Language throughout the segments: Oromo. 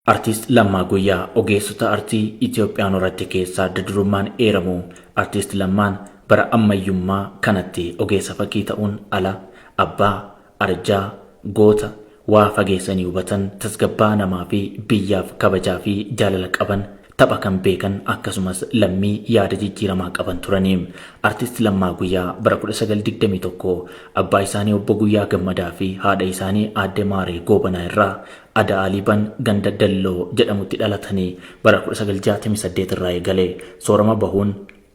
Artiist Lammaa Guyyaa ogeessota artii Itoophiyaan horatte keessaa adda durummaan eeramu. Artiist Lammaan bara ammayyummaa kanatti ogeessa fakkii ta'uun ala abbaa, arjaa, goota, waa fageessanii hubatan, tasgabbaa namaa fi biyyaaf kabajaa fi jaalala qaban, tapha kan beekan akkasumas lammii yaada jijjiiramaa qaban turani. Artiist Lammaa Guyyaa bara 1921 abbaa isaanii obbo Guyyaa Gammadaa fi haadha isaanii aadde Maaree Goobanaa irraa Ada'aa Liiban ganda Dalloo jedhamutti dhalatanii bara 1968 irraa eegalee soorama bahuun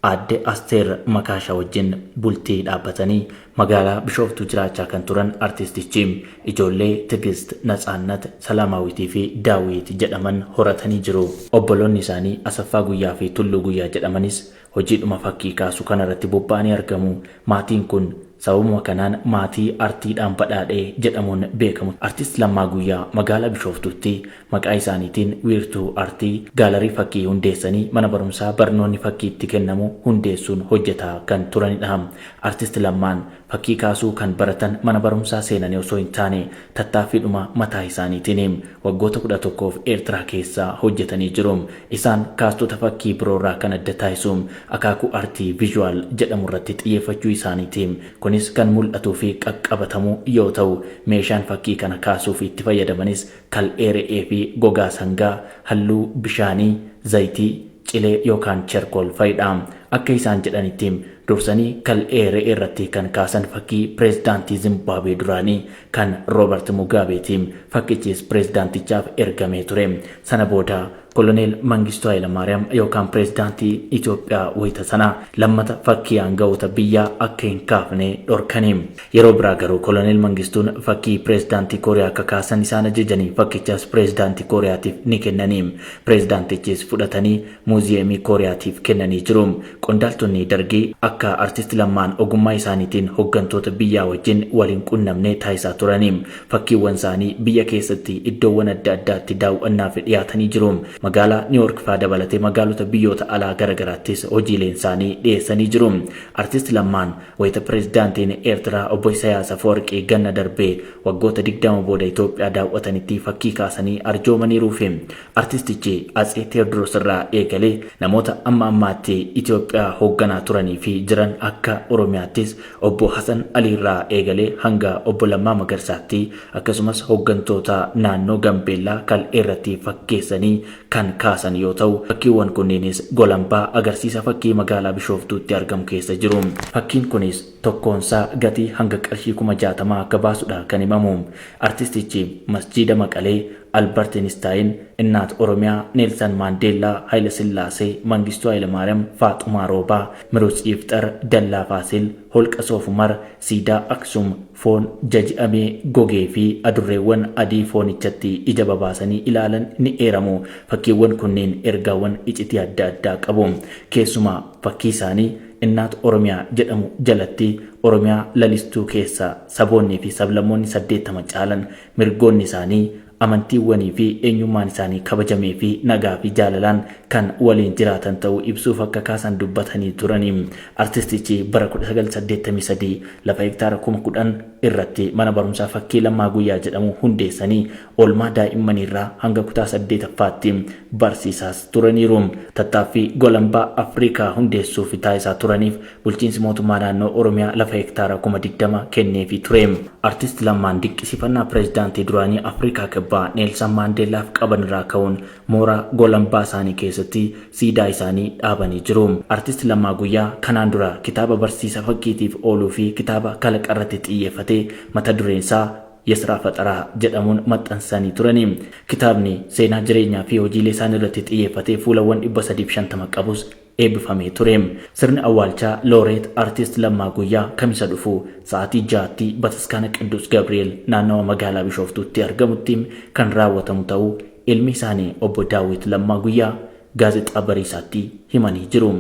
aadde Asteer Makaashaa wajjin bultii dhaabbatanii magaalaa Bishooftuu jiraachaa kan turan artiistichi ijoollee Tigist, Natsaannat, Salaamaawitii fi Daawit jedhaman horatanii jiru. Obboloonni isaanii Asaffaa Guyyaa fi Tulluu Guyyaa jedhamanis hojiidhuma fakkii kaasuu kanarratti bobba'anii argamu. Maatiin kun sababuma kanaan maatii artiidhaan badhaadhe jedhamuun beekamu. Artiist Lammaa Guyyaa magaalaa Bishooftuutti maqaa isaaniitiin wiirtuu artii gaalarii fakkii hundeessanii mana barumsaa barnoonni fakkii itti kennamu hundeessuun hojjetaa kan turanidha. Artiist Lammaan fakkii kaasuu kan baratan mana barumsaa seenanii osoo hin taane tattaaffiidhuma mataa isaaniitiin waggoota 11f Eertiraa keessa hojjetanii jiru. Isaan kaastota fakkii biroorraa kan adda taasisu akaakuu artii visual jedhamu irratti xiyyeeffachuu isaaniiti. Kunis kan mul'atuu fi qaqqabatamu yoo ta'u, meeshaan fakkii kana kaasuuf itti fayyadamanis kal'ee re'ee fi gogaa sangaa, halluu bishaanii, zayitii, cilee yookaan charcoal fa'idha. Akka isaan jedhanitti dursanii kal'ee re'ee irratti kan kaasan fakkii pireezidaantii Zimbaabuwee duraanii kan Roobert Mugaabeeti. Fakkichis pireezidaantichaaf ergamee ture. Sana booda Koloneel Mangistuu Hayilamaariyaam yookaan pireezidaantii Itoophiyaa wayita sana lammata fakkii aanga'oota biyyaa akka hin kaafne dhorkani. Yeroo biraa garuu Koloneel Mangistuun fakkii pireezidaantii Kooriyaa akka kaasan isaan ajajanii fakkichas pireezidaantii Kooriyaatiif ni kennani. Pireezidaantichis fudhatanii muuziyeemii Kooriyaatiif kennanii jiru. Qondaaltonni Dargii akka Artiist Lammaan ogummaa isaaniitiin hoggantoota biyyaa wajjin wal hin qunnamne taasisaa turani. Fakkiiwwan isaanii biyya keessatti iddoowwan adda addaatti daaw'annaaf dhiyaatanii jiru. Magaalaa Niiwoork faa dabalatee magaalota biyyoota alaa garagaraattis hojiileen isaanii dhiyeessanii jiru. Artiist Lammaan wayita Pireezidaantiin Eertiraa Obbo Isayaas Afawarqii ganna darbe waggoota 20 booda Itoophiyaa daaw'atanitti fakkii kaasanii arjoomaniiruufi. Artistichi Atsee Teewdroos irraa eegalee namoota amma ammaatti Itoophiyaa hoogganaa turanii fi jiran akka Oromiyaattis Obbo Hasan Aliirraa eegalee hanga Obbo Lammaa Magarsaatti akkasumas hooggantoota naannoo Gambeellaa kal'eerratti fakkeessanii kan kaasan yoo ta'u, fakkiiwwan kunniinis golambaa agarsiisa fakkii magaalaa Bishooftuutti argamu keessa jiru. Fakkiin kunis tokkoonsaa gatii hanga qarshii 60,000 akka baasudha kan himamu. Artistichi Masjiida Maqalee, Albart Inistaayin, Innaat Oromiyaa, Neelsan Maandeellaa, Hayilasillaasee, Mangistuu Hayilamaariyaam, Faaxumaa Roobaa, Miruts Yifxar, Dallaa Faasil, Holqa Soofumar, Siidaa Aksum, foon jaji'amee gogee fi adurreewwan adii foonichatti ija babaasanii ilaalan ni eeramu. Fakkiiwwan kunneen ergaawwan icitii adda addaa qabu. Keessumaa fakkii isaanii Innaat Oromiyaa jedhamu jalatti Oromiyaa lalistuu keessa saboonnii fi sablammoonni 80 caalan mirgoonni isaanii, amantiiwwanii fi eenyummaan isaanii kabajamee fi nagaa fi jaalalaan kan waliin jiraatan ta'uu ibsuuf akka kaasan dubbatanii turani. Artistichi bara 1983 lafa hektaara 10,000 irratti mana barumsaa Fakkii Lammaa Guyyaa jedhamu hundeessanii oolmaa daa'immaniirraa hanga kutaa 8ffaatti barsiisaas turaniiru. Tattaaffii Golambaa Afrikaa hundeessuuf taasisaa turaniif bulchiinsi mootummaa naannoo Oromiyaa lafa hektaara 20,000 kenneefii ture. Artiist Lammaan dinqisiifannaa pireezidaantii duraanii Afrikaa Kibbaa Neelsan Maandeellaaf qaban irraa ka'uun mooraa golambaa isaanii keessatti siidaa isaanii dhaabanii jiru. Artiist Lammaa Guyyaa kanaan dura kitaaba barsiisa fakkiitiif ooluu fi kitaaba kalaqarratti xiyyeeffate mata dureen isaa Yesraa Faxaraa jedhamuun maxxansanii turani. Kitaabni seenaa jireenyaa fi hojiilee isaanii irratti xiyyeeffate fuulawwan 350 qabus eebbifamee ture. Sirni awwaalchaa Looreet Artiist Lammaa Guyyaa Kamisa dhufu sa'aatii 6tti Bataskaana Qiddus Gabri'eel naannawa magaalaa Bishooftuutti argamutti kan raawwatamu ta'uu ilmi isaanii Obbo Daawwit Lammaa Guyyaa Gaazexaa Bariisaatti himanii jiru.